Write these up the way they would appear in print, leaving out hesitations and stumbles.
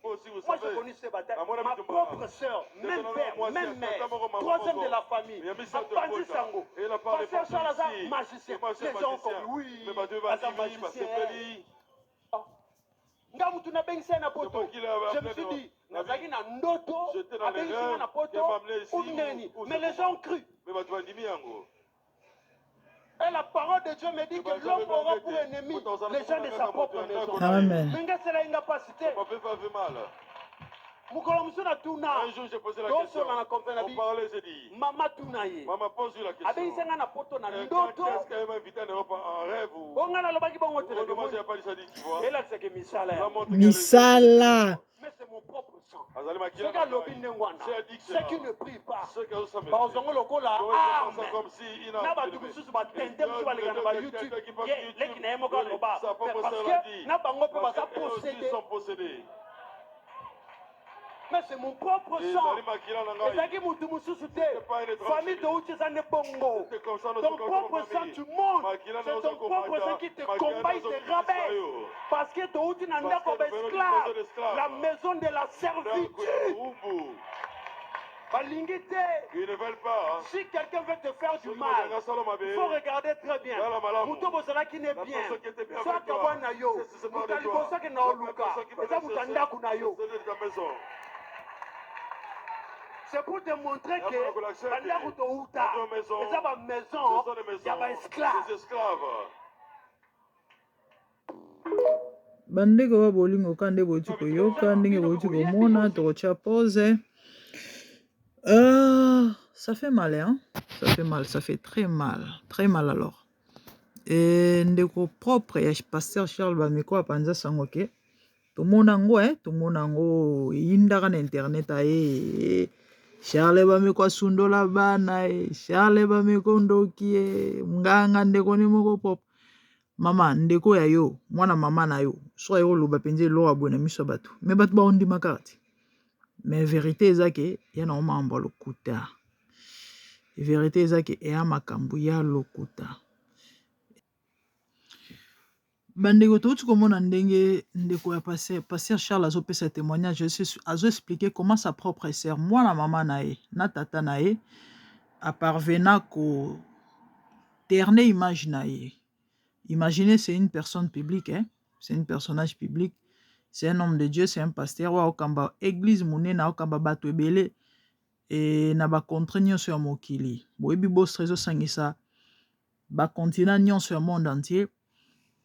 Moi, je connais ces batailles. Ma propre sœur, même père, même mère, troisième de la famille, apanzi sango. Pasteur Charles aza magicien. Les gens ont compris, oui, aza magicien. Nga mutu nabengisi ye na poto. Je me suis dit, nazalaki na ndoto, abengisi nga na poto, ou ndenge nini. Mais les gens ont cru. Et la parole de Dieu me dit que l'homme aura pour ennemi les gens de sa propre maison. Amen. Mais nga esala ye nga pasi te. Mokolo mosusu natuna, tosola na conférence na bi, mama tuna ye. Abengisi nga na poto na ndoto. O nga nalobaki bongo te. Elakisaka misala ya. Misala. Mais c'est mon propre sang. Soki alobi ndenge wana, ceux qui ne prient pas, bakozwa yango lokola arme. Na bato misusu batente mosusu baleka na ba YouTube, ye leki na ye moko aloba, mais parce que na bango mpe baza possédé. Mais c'est mon propre sang. Ezalaki mutu mosusu te. Famille touti eza nde bongo. Ton propre sang tu montes. C'est ton propre sang qui te combat, il te rabaisse. Parce que touti na ndako ya ba esclave, la maison de la servitude. Balingi te. Si quelqu'un veut te faire du mal, il faut regarder très bien. Moto bozalaki ne bien. So akabwani na yo, moto ya liboso akenda koluka eza moto ya ndako na yo. C'est pour te montrer que bandako touta eza ba maison ya ba esclave. Bandeko ba bolingo ka nde bouti koyoka ndenge bouti komona tokotia pause ça fait mal hein? Ça fait mal, ça fait très mal, très mal alors. Et ndeko propre ya pasteur Charles Bameko apanza sango ke tomona yango eh, tomona yango eyindaka na internet aye Charles Bameko asundola bana e Charles Bameko ndoki e nganga ndeko ne moko propre Mama, ndeko ya yo, mwana mama na yo, soki aye koloba mpenza eloko ya boye na miso ya bato, mais bato bakondima kaka te. Mais verite eza ke ya nango makambo ya lokuta. Verite eza ke eya makambo ya lokuta. Bandeko touti komona ndenge ndeko ya pasteur, pasteur Charles azopesa témoignage, azo expliquer comment sa propre sœur, mwana mama na ye na tata na ye aparvena ko terne image na ye. Imaginez, c'est une personne publique, hein? C'est un personnage public, c'est un homme de Dieu, c'est un pasteur oyo aokamba église monene, aokamba bato ebele e na ba contrées nyonso ya mokili. Boyebi Bostra ezosangisa ba continent nyonso ya monde entier.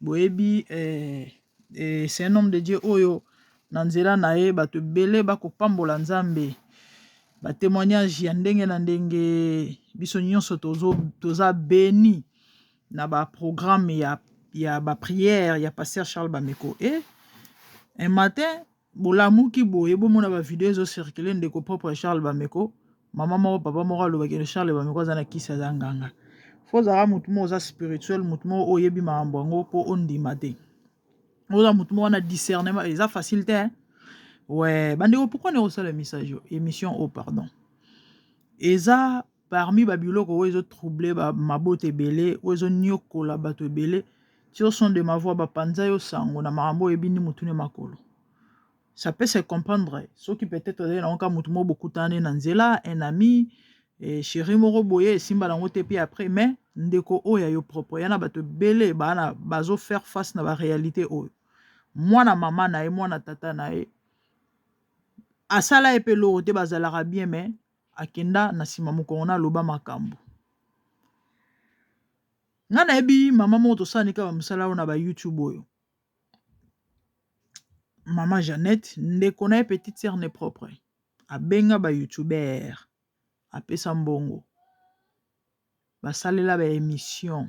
Boyebi c'est un homme de Dieu oyo na nzela na ye bato ebele bakopambola Nzambe. Ba témoignage ya ndenge na ndenge, biso nyonso toza béni na ba programme ya ba prière ya pasteur Charles Bameko. Et un matin bolamuki boye bomona ba video ezo circuler ndeko propre Charles Bameko, mama moko papa moko alobaki Charles Bameko aza na kisi, aza nganga. Fo ozalaka motu moko oza spirituel, motu moko oyebi makambo yango mpo ondima te. Oza motu moko na discernement, eza facile te hein? Ouais, bandeko, pourquoi ne osala message émission oh pardon. Eza parmi ba biloko oyo ezo troubler ba mabota ebele, oyo ezo niokola bato ebele. Ti au son de ma voix bapanza yo sango na makambo oyo ebindi mutu ne makolo. Ça peut se comprendre soki peut-être ozali nango ka mutu moko bokutana na nzela, un ami, et chéri moko boye esimba nango te puis après, mais ndeko oyo ya yo propre ya na bato ebele bana bazo faire face na ba réalité oyo. Mwana mama na ye, mwana tata na ye asala ye pe eloko te, bazalaka bien mais akenda na nsima mokongo na aloba makambo. Nga nayebi mama moko tosala kaka mosala oyo na ba YouTube oyo. Mama Jeannette, ndeko na ye petite sœur ne propre. Abenga ba youtubeur, apesa mbongo. Basalela ba émission,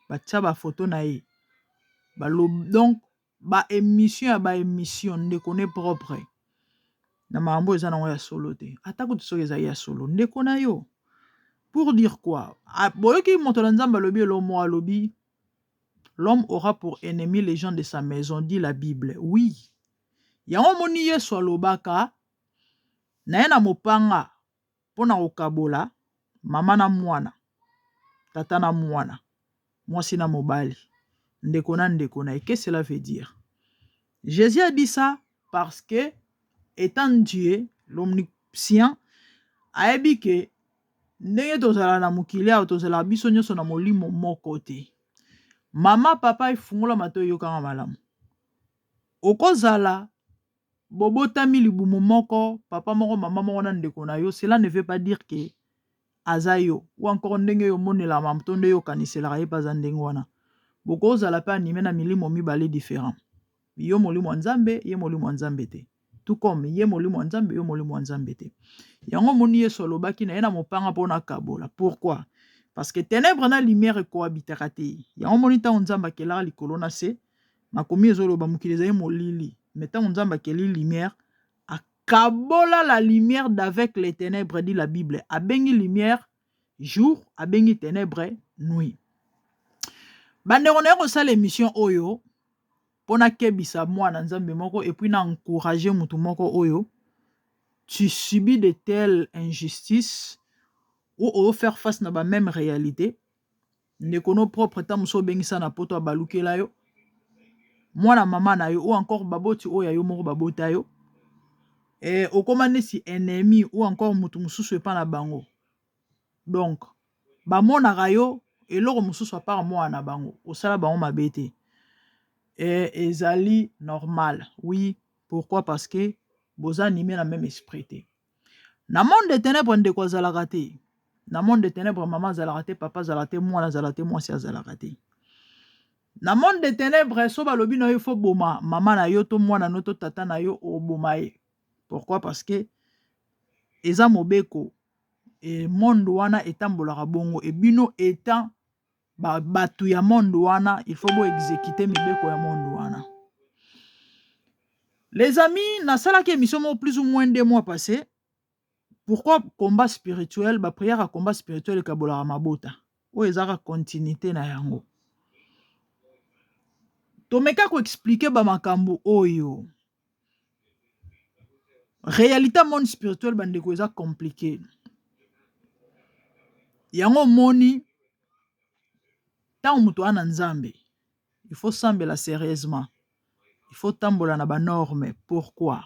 batia ba photo na ye. Donc ba émission ya ba émission ndeko ne propre. Na makambo eza nango ya solo te. Ata kutu soki ezali ya solo, ndeko na yo. Pour dire quoi? Boyoki moto na Nzambe alobi eloko moko alobi, l'homme aura pour ennemi les gens de sa maison, dit la Bible. Oui. Yango moni Yesu alobaka na ye na mopanga mpona kokabola mama na mwana, tata na mwana, mwasi na mobali, ndeko na ndeko na ye. Qu'est-ce que cela veut dire? Jésus a dit ça. Parce que etant Dieu l'omniscient, ayebi ke ndenge tozala na mokili awa, tozalaka biso nyonso na molimo moko te. Mama, papa, efungola matoi, eyokanga malamu. Okozala bobotami libumu moko, papa moko, mama moko na ndeko na yo, cela ne veut pas dire que aza yo, ou encore ndenge yo omonelaka makambo to nde yo okaniselaka ye mpe aza ndenge wana. Bokozala mpe animé na milimo mibale différent: yo molimo ya Nzambe, ye molimo ya Nzambe te, tout comme ye molimo ya Nzambe, yo molimo ya Nzambe te. Yango omoni Yesu alobaki na ye na mopanga mpo na kabola. Pourquoi? Parce que ténèbre na lumière ekohabitaka te. Yango omoni, ntango Nzambe akelaka likolo na se, makomi ezoloba mokili ezali molili, mais ntango Nzambe akeli lumière, akabola la lumière d'avec les ténèbres, dit la Bible. Abengi lumière jour, abengi ténèbre nuit. Bandeko, na ye kosala émission oyo mpo nakebisa mwana Nzambe moko et puis na encourage motu moko oyo tu subis de telles injustices ou oyo faire face na bamême réalité. Ndeko no propre, ta mosu obengisa na poto, abalukela yo, mwana mama na yo, ou encore baboti oyo ya yo moko babota yo, okóma neti ennemi ou encore motu mosusu epa na bango. Donc bamonaka yo eloko mosusu à part mwana na bango. Osala bango mabe te, ezali normal, oui. Pourquoi? Parce que boza animé na même esprit te. Na monde de ténèbre, ndeko azalaka te. Na monde de ténèbre, mama azalaka te, papa azalaka te, mwana azalaka te, mwasi azalaka te. Na monde de ténèbre, so balobi na yo faut boma mama na yo to mwana no to tata na yo, oboma ye. Pourquoi? Parce que eza mobeko e monde wana etambolaka bongo. Ebino étant bato ya monde wana, il faut boexécute mibeko ya monde wana. Les amis, nasalaki émission moko plus ou moins 2 mois passé: pourquoi combat spirituel, baprière ya combat spirituel ekabolaka mabota. Oyo ezaka continuité na yango. Tomeka koexpliquer bamakambo oyo, réalité monde spirituel. Bandeko, eza compliqué. Yango omoni, ntango moto wana Nzambe, il faut sambela sérieusement, il faut tambola na banorme. Pourquoi?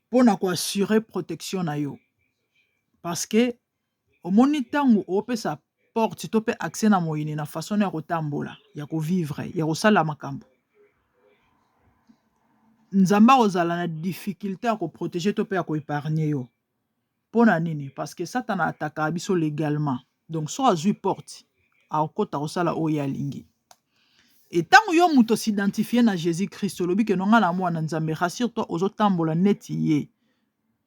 Mpona koassurer protection na yo. Parce que omoni, ntango opesa porte to mpe accès na moyini na façon ya kotambola, ya kovivre, ya kosala makambo, Nzambe akozala na difficulté ya koprotéger to mpe ya koépargner yo. Mpo na nini? Parce que Satana atakaka biso légalement. Donc so azwi porte, akokota kosala oyo alingi. E ntango yo moto osidentifie na Jésus Christ, olobi ke nonga na mwana Nzambe, rassure toi, ozotambola neti ye,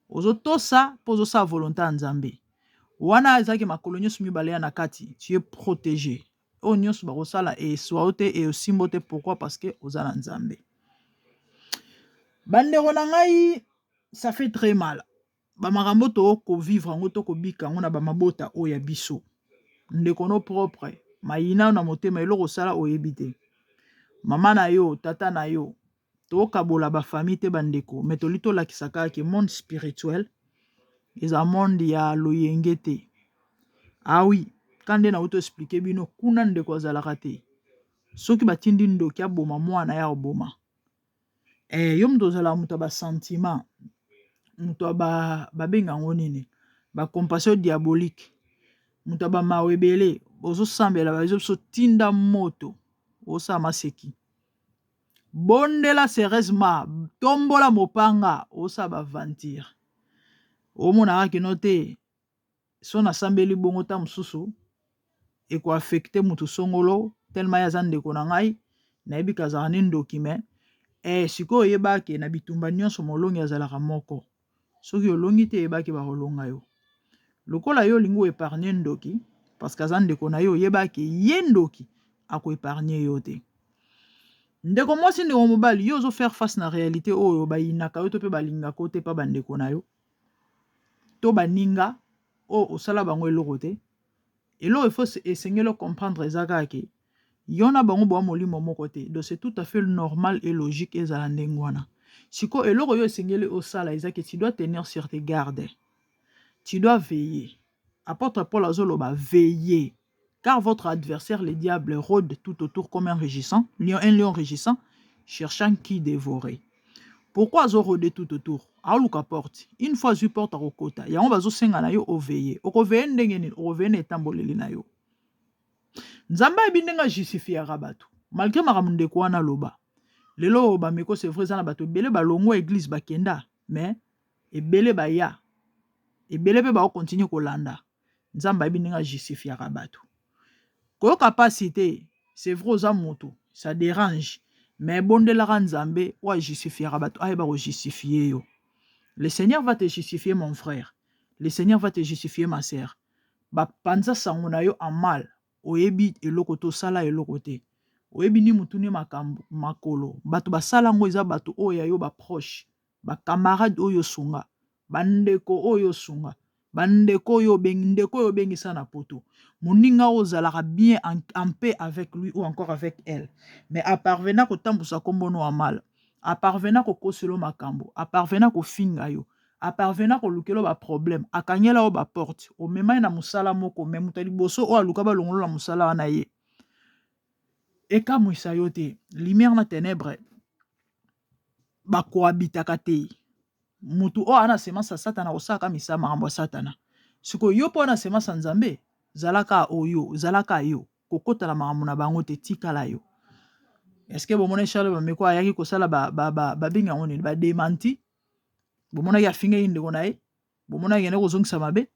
ozotosa mpo ozosala volonté ya Nzambe. Wana ezalaki makolo nyonso mibale ya na kati, tu es protégé. Oyo nyonso bakosala eswa yo te, eosimbo te. Pourquoi? Parce que oza na Nzambe. Bandeko na ngai, ça fait très mal, bamakambo tokovivre yango, tokobika yango na bamabota oyo ya biso. Ndeko no propre, mayina na motema, eloko osala oyebi te. Mama na yo, tata na yo, tokabola bafamille te, bandeko, me toli tolakisa kaka ke monde spirituel eza monde ya loyenge te. Awi ka nde nauti expliquer bino kuna, ndeko azalaka te. Soki batindi ndoki aboma mwana ya koboma yo, moto ozalaka moto ya basentiment, moto ya babenga yango nini, bacompassion diabolique, moto ya bamawa ebele, ozosambela, bazo biso tinda moto, osala maseki, bondela sérieusement, tombola mopanga, osala baventure, omonaka kino te. So nasambeli bongo, ta mosusu ekoaffecter motu songolo, tellement ye aza ndeko na ngai, nayebi kazalaka ne ndoki. Me sikoyo oyebake na bitumba nyonso molongi azalaka moko. Soki olongi te, eyebaki bakolonga yo. Lokola yo olingi oépargner ndoki parce que aza ndeko na yo, oyebaki ye ndoki akoépargner yo te. Ndeko mwasi, ndeko mobali, yo ozofaire face na réalité oyo bayinaka yo to mpe balingaka yo te mpa bandeko na yo to baninga oyo osala bango eloko te. Eloko ifo esengeli comprendre eza kaka ke yo na bango boya molimo moko te. Donc c'est tout à fait normal et logique ezala ndenge wana. Sikoyo eloko oyo esengeli osala eza ke tu dois tenir sur tes gardes, tu dois veiller. Apôtre Paul azoloba: "Veillez, car votre adversaire le diable rôde tout autour comme un rugissant lion, un lion rugissant, cherchant qui dévorer." Pourquoi azo rode tout autour? Aoluka porte. Une fois azwi porte, akokota. Yango bazosenga na yo oveiller. Okoveiller ndenge nini? Okoveiller na etamboleli na yo. Nzambe ayebi ndenge ajustifiaka bato malgré makambo ndeko wana aloba. Lelo oyo bameko, c'est vrai, eza na bato ebele balongwa église, bakenda, mais ebele baya, ebele mpe baocontinuer kolanda. Nzambe ayebi ndenge ajustifiaka bato. Koyoka mpasi te. C'est vrai, oza moto, ça dérange, mais bondelaka Nzambe oyo ajustifiaka bato ayeba kojustifier yo. Le Seigneur va te justifier, mon frère. Le Seigneur va te justifier, ma sœur. Bapanza sango na yo en mal, oyebi eloko te, osala eloko te, oyebi ni mutu ni makambo makolo. Bato basala yango eza bato oyo ya yo, baproche, bacamarade oyo osunga, bandeko oyo osunga, bandeko oyo obengi, ndeko oyo obengisa na poto, moninga oyo ozalaka bien en paix avec lui ou encore avec elle, mais aparvenir kotambusa nkombo no ya mal, aparvenir kokosela makambo, aparvenir kofinga yo, aparvenir kolukela baproblème, akangela yo baporte. Omema ye na mosala moko, mais moto ya liboso oyo aluka balongolo na mosala wana ye. Ekamwisa yo te. Lumière na ténèbre bakohabitaka te. Mutu oyo aza na semence ya Satana akosalaka misala makambo ya Satana. Sikoyo yo mpo wana semence ya Nzambe, zalaka oyo, zalaka yo, kokotala makambo na bango te, tikala yo. Est-ce bomoni Charles Bameko ayaki kosala, babengi yango nini, badémenti? Bomonaki afingaki ndeko na ye? Bomonaki kende kozongisa mabe?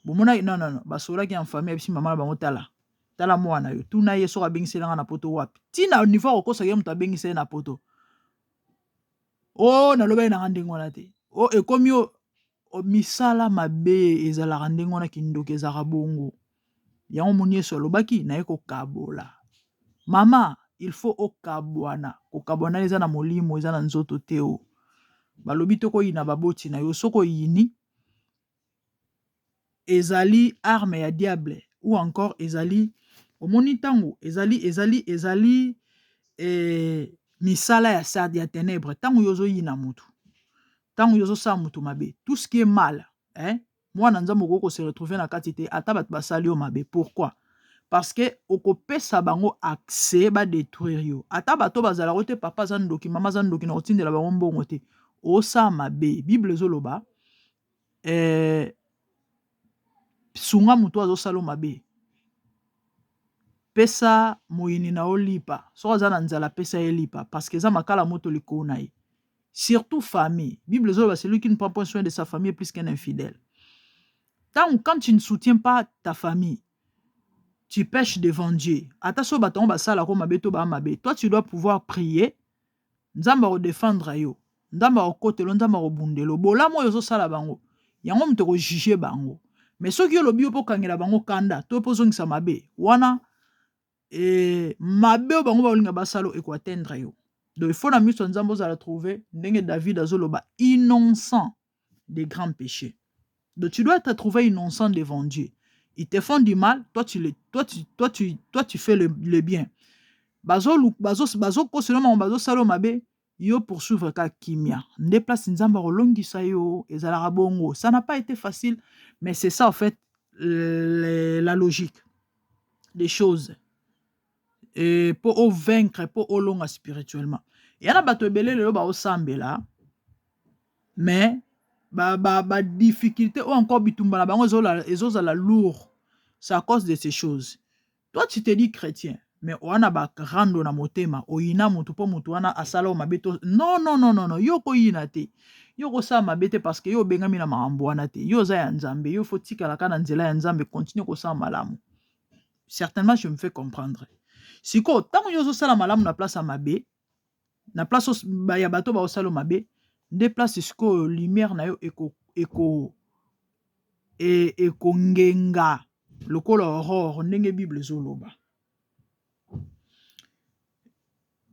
Bomonaki? Non, non, non. Basololaki en famille. Abisi mama na bango: "Tala, tala mwana yo, tuna ye soki abengiselanga na poto wapi." Ntina niveau akokosaka ye, moto abengisa ye na poto o nalobaki nanga ndenge wana te. O ekomi o misala mabe ezalaka ndenge wana, kindoki ezalaka bongo. Yango moni Yesu alobaki naye kokabola. Mama, il faut okabwana. Kokabwana eza na molimo, eza na nzoto te. O balobi te koyina baboti na yo. Soki oyini, ezali arme ya diable ou encore ezali, omoni, ntango ezali misala ya sad ya ténèbre. Ntango yo ozoyina motu, ntango yo ozosala motu mabe, tout ce qui est mal, eh? Mwana Nzambe okoki kose retrouver na kati te, ata bato basali yo mabe. Pourquoi? Parce que okopesa bango accès badétruire yo. Ata bato bazalaka te, papa aza ndoki, mama aza ndoki, na kotindela bango mbongo te, osala mabe. Bible ezoloba sunga moto azosala yo mabe, pesa moyini na yo lipa. Soki aza na nzala, pesa ye lipa, parce que eza makala moto likolo na ye. Surtout famille, Bible ezoloba: "Celui qui ne prend pas soin de sa famille est plus qu'un infidèle." Tant quand tu ne soutiens pas ta famille, tu pèches devant Dieu. Ata so bato yango basalako mabe to baa mabe, toi tu dois pouvoir prier. Nzambe akodéfendre yo, Nzambe akokotela, Nzambe akobundela. Bolamu oyo ozosala bango, yango moto ekojuger bango. Mais soki olobi yo mpo okangela bango kanda to mpo ozongisa mabe wana, mabe oyo bango baolinga basala ekoatteindre yo. Donc il faut na miso ya Nzambe ozala trouvé, ndenge David azoloba, innocent des grands péchés. Donc tu dois être trouvé innocent devant Dieu. Ils te font du mal, toi tu, le, toi, tu, toi, tu, toi, tu fais le bien. Bazokosela makambo, bazosala mabe, yo poursuivre ka kimia. Nde place Nzambe akolongisa yo. Ezalaka bongo. Ça n'a pas été facile, mais c'est ça en fait la logique des choses mpo ovaincre, mpo olonga spirituellement. Eya na bato ebele lelo baosambela, mais badifficulté ba oyo encore bitumba na bango ezozala lourd, c'est à cause de ces choses. Toi tu te dis chrétien, mais wana barando na motema, oyina motu mpo motu wana asala oyo mabe to. Non, non, non, non, non. Yo koyina te, yo kosala mabe te, parce que yo obengami na makambo wana te. Yo oza ya Nzambe, yo faut tikalaka na nzela ya Nzambe, continue kosala malamu. Certainement je me fais comprendre. Sikoyo ntango yo ozosala malamu na place ya mabe, na place ya bato baosala mabe, nde place sikoyo lumière na yo ekongenga lokola aurore, ndenge Bible ezoloba.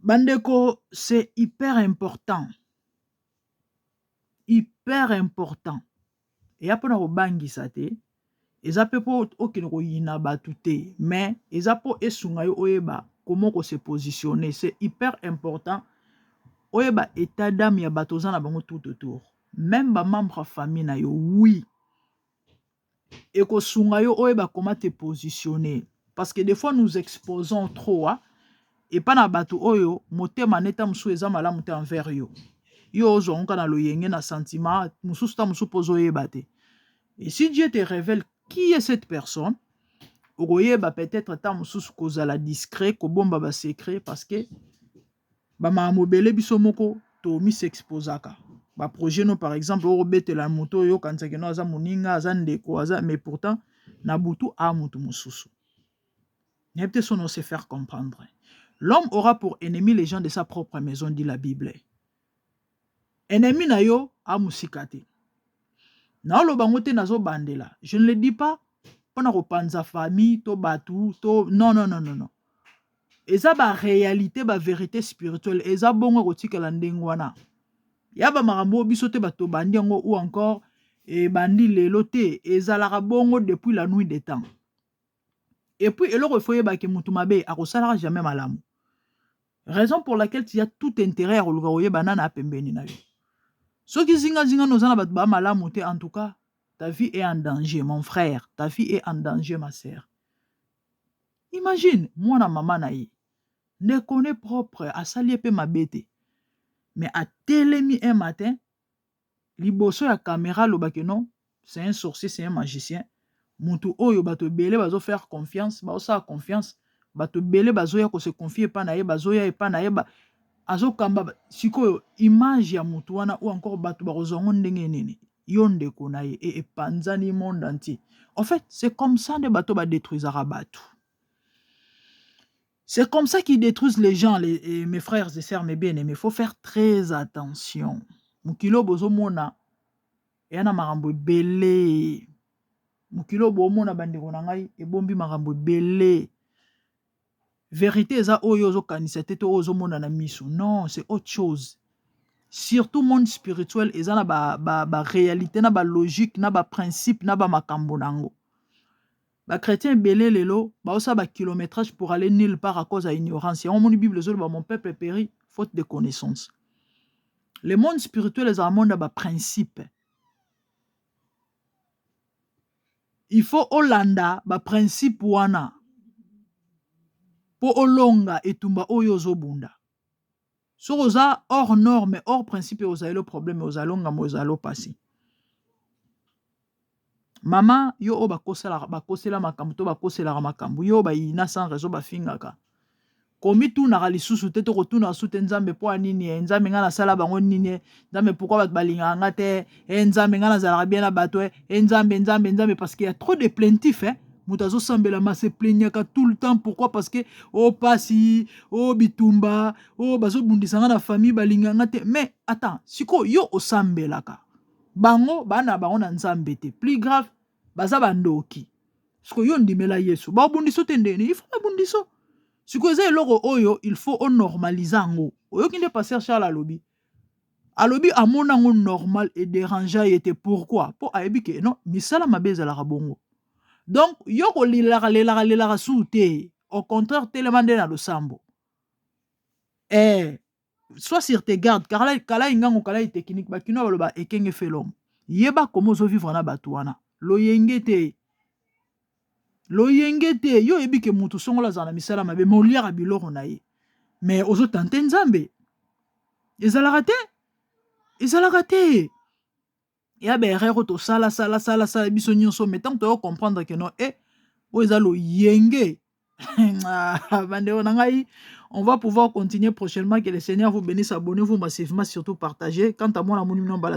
Bandeko, c'est hyper important, hyper important. Eya mpona kobangisa te, eza mpe mpo okende koyina bato te, mais eza mpo esunga yo oyeba comment kose positionner. C'est hyper important oyeba état d'âme ya bato oza na bango tout autour, même bamembre ya famille na yo. Oui, ekosunga yo oyeba comment te positionner, parce que des fois nous exposons trop, hein? Epa na bato oyo motema neta mosusu eza malamu te envers yo. Yo ozwa yango kaka na loyenge, na sentiment mosusu, ta mosusu mpo ozoyeba te. Et si Dieu te révèle qui est cette personne, okoyeba peut-être ta mosusu kozala discret, kobomba basecret, parce que bamakambo ebele biso moko tomisexposaka. Baprojet no, par exemple, okobetela moto oyo okanisaki no aza moninga, aza ndeko, aza, mais pourtant na butu a motu mosusu. Nayebi te so no se faire comprendre. L'homme aura pour ennemi les gens de sa propre maison, dit la Bible. Ennemi na yo amosika te. Naoloba yango te, nazobandela. Je ne le dis pas mpona kopanza famille to bato to, non, non, non, non, non. Eza baréalité, bavérité spirituelle. Eza bongo, ekotikala ndenge wana. Ya bamakambo oyo biso te bato bandi yango ou encore ebandi lelo te. Ezalaka bongo depuis la nuit des temps. Et puis eloko efo oyebaki, motu mabe akosalaka jamais malamu. Raison pour laquelle tu as tout intérêt ya koluka koyeba nana apembeni na yo. Soki zingazinga no oza na bato bamalamu te, en tout cas ta vie est en danger, mon frère, ta vie est en danger, ma sœur. Imagine mwana mama na ye, ndeko ne propre, asali ye mpe mabe te, mais atelemi un matin liboso ya caméra, alobaki non, c'est un sorcier, c'est un magicien. Mutu oyo bato ebele bazofaire confiance, bazosala confiance, bato ebele bazoya kose confier epa na ye, bazoya epa na ye, azokamba. Sikoyo image ya mutu wana ou encore bato bakozwa yango ndenge nini? Yo ndeko na ye, e epanzani monde entier. En fait, c'est comme ça nde bato badétruisaka bato. C'est comme ça qu'ils détruisent les gens, mes frères et sœurs, mes bien-aimés. Il faut faire très attention. Mokili oyo bozomona eya na makambo ebele. Mokili oyo boomona, bandeko na ngai, ebombi makambo ebele. Vérité eza oyo ozokanisa te to oyo ozomona na miso. Non, c'est autre chose. Surtout monde spirituel eza na baréalité, ba na balogique, na baprincipe, na bamakambo na yango. Bachrétien ebele lelo baosala bakilométrage pour aller nulle part à cause ya ignorance. Yango moni Bible ezoloba: "Mon peuple périt faute de connaissance." Le monde spirituel ezala monde ya baprincipe. Il faut olanda baprincipe wana mpo olonga etumba oyo ozobunda. Soki oza hors norme, hors principe, ozali lo problème, ozali ongambo, ozali opasi. Mama, yo oyo bakosela makambo to bakoselaka makambo, yo oyo bayina sans raison, bafingaka, komitunaka lisusu te to kotunaka su te: "Nzambe, mpo ya nini? E Nzambe, ngai nasala bango nini? E Nzambe, pourquoi bato balingaka nga te? E Nzambe, ngai nazalaka bien na bato. E Nzambe, Nzambe, Nzambe." Parce que ya trop de plaintif, eh? Moto azosambela ma se plaignaka tout le temps. Pourquoi? Parce que o pasi, o bitumba, o bazobundisa nga na famille, balingaka nga te. Mais attends, sikoyo yo osambelaka, bango bana bango na Nzambe te. Plus grave, baza bandoki. Sikoyo yo ndimela Yesu, babundiso te ndeni? Il faut babundiso. Sikoyo eza eloko oyo il faut onormalize yango. Oyoki nde pasteur Charles alobi, alobi amona yango normal, edérange ye te. Pourquoi? Mpo ayebi ke non, misala mabe ezalaka bongo. Donc yo kolelaka, lelaka, lelaka su te. Au contraire, telema nde na losambo. Sois sur tes gardes. Kala kala ingango, kala technique bakino baloba ekenge felomo. Yeba komo ozovivre na bato wana. Loyenge te, loyenge te. Yo oyebi ke motu songolo azala na misala mabe, ma oliaka biloko na ye, mais ozotante Nzambe. Ezalaka te, ezalaka te. Ya baerreur oyo tosala, sala, sala, sala biso nyonso, mais ntango toyo comprendre ke non, e oyo eza loyenge. Bandeko na ngai, on va pouvoir continuer prochainement. Que le Seigneur vous bénisse. Abonnez-vous massivement, surtout partagez. Quant à moi, namoni bino mbala.